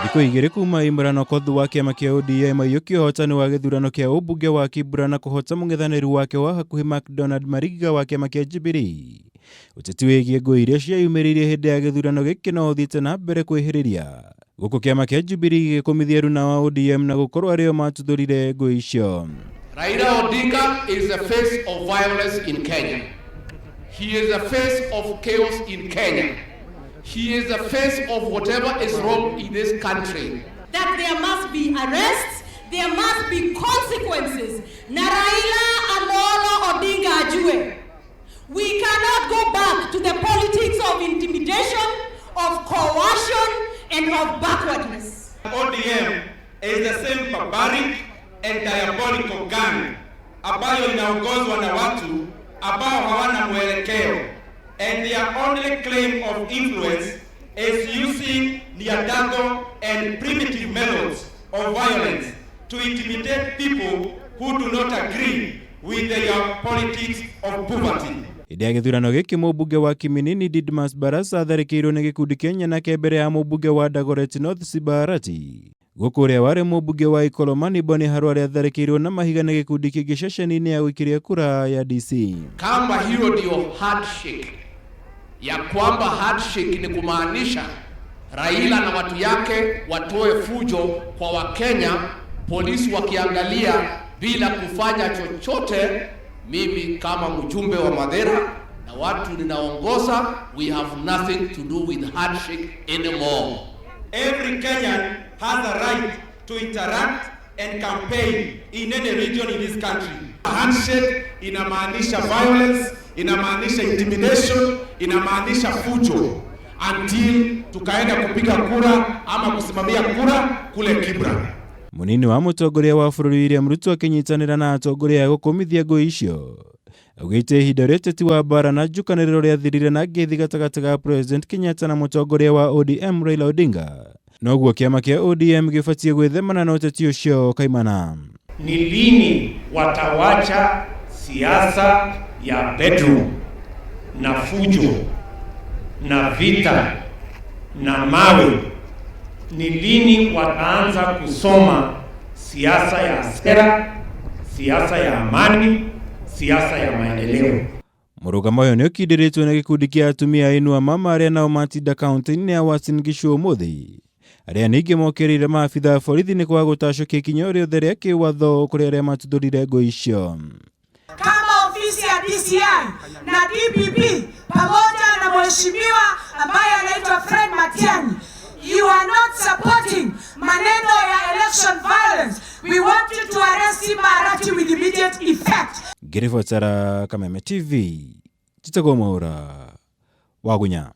Thikũ igĩrĩ kuma Imran Okoth wa kĩama kĩa ODM aiyũkia ũhotani wa gĩthurano kĩa ũmbunge wa Kibra na kũhota mũng'ethanĩri wake wa hakuhĩ McDonald Mariga wa kĩama kĩa Jubilee. Ũteti wĩgiĩ ngũĩ iria cieyumĩririe hĩndĩ ya gĩthurano gĩkĩ no ũthiĩte na mbere kwĩhĩrĩria. Gũkũ kĩama kĩa Jubilee gĩgĩkũmithia runa wa ODM na gũkorwo arĩ o matuthũrire ngũĩ icio. Raila Odinga is the face of violence in Kenya. He is the face of chaos in Kenya. He is the face of whatever is wrong in this country. That there must be arrests, there must be consequences. Na Raila Amolo Odinga ajue. We cannot go back to the politics of intimidation, of coercion, and of backwardness. ODM is the same barbaric and diabolical gang ambayo inaongozwa na watu ambao hawana mwelekeo and their only claim of influence is using Neanderthal and primitive methods of violence to intimidate people who do not agree with their politics of poverty. Hĩndĩ ya gĩthurano gĩkĩ mũmbunge wa Kiminini Didmus Barasa atharĩkĩirwo nĩ gĩkundi kĩa nyanake mbere ya mũmbunge wa Dagoretti North Simba Arati. Gũkũ ũrĩa warĩ mũmbunge wa Ikolomani Boni Harware atharĩkĩirwo na mahiga nĩ gĩkundi kĩngĩ ceceni-inĩ ya gũikĩria kura ya DC. Kama hiyo ndio handshake ya kwamba handshake ni kumaanisha Raila na watu yake watoe fujo kwa Wakenya, polisi wakiangalia bila kufanya chochote. Mimi kama mjumbe wa Mathira na watu ninaongoza, we have nothing to do with handshake anymore. Every Kenyan has a right to interact and campaign in any region in this country. Handshake inamaanisha violence, inamaanisha intimidation, inamaanisha fujo until tukaenda kupiga kura ama kusimamia kura kule Kibra. Mũnini wa mũtongoria wa bũrũri William Ruto akĩnyitanĩra na atongoria a gũkũmithia ngũĩ icio augĩte ihinda rĩa ũteti wa mbara na njukanĩrĩro rĩathirire na ngeithi gatagatĩ ga President Kenyatta na mũtongoria wa ODM Raila Odinga. Noguo kĩama kĩa ODM gĩbatiĩ gwĩthemana na ũteti ũcio kaimana. Ni lini watawacha siasa ya bedroom na fujo na vita na mawe? Ni lini wataanza kusoma siasa ya sera, siasa ya amani, siasa ya maendeleo? Mũrũgamo ũyũ nĩ ũkindĩrĩtwo nĩ gĩkundi kĩa atumia a Inua Mama arĩa nao matinda kaunti-inĩ ya Uasin Gishu ũmũthĩ, arĩa ningĩ mokĩrĩire maabitha a borithi nĩ kwaga gũtacũkia ikinya o rĩothe rĩa kĩwatho kũrĩ arĩa matuthũrire ngũĩ icio. Kama ofisi ya DCI na DPP pamoja na mheshimiwa ambaye anaitwa Fred Matiang'i, you are not supporting maneno ya election violence. We want you to arrest Simba Arati with immediate effect. Ngĩribotera Kameme TV, njĩtagwo Mwaũra wa Gunya.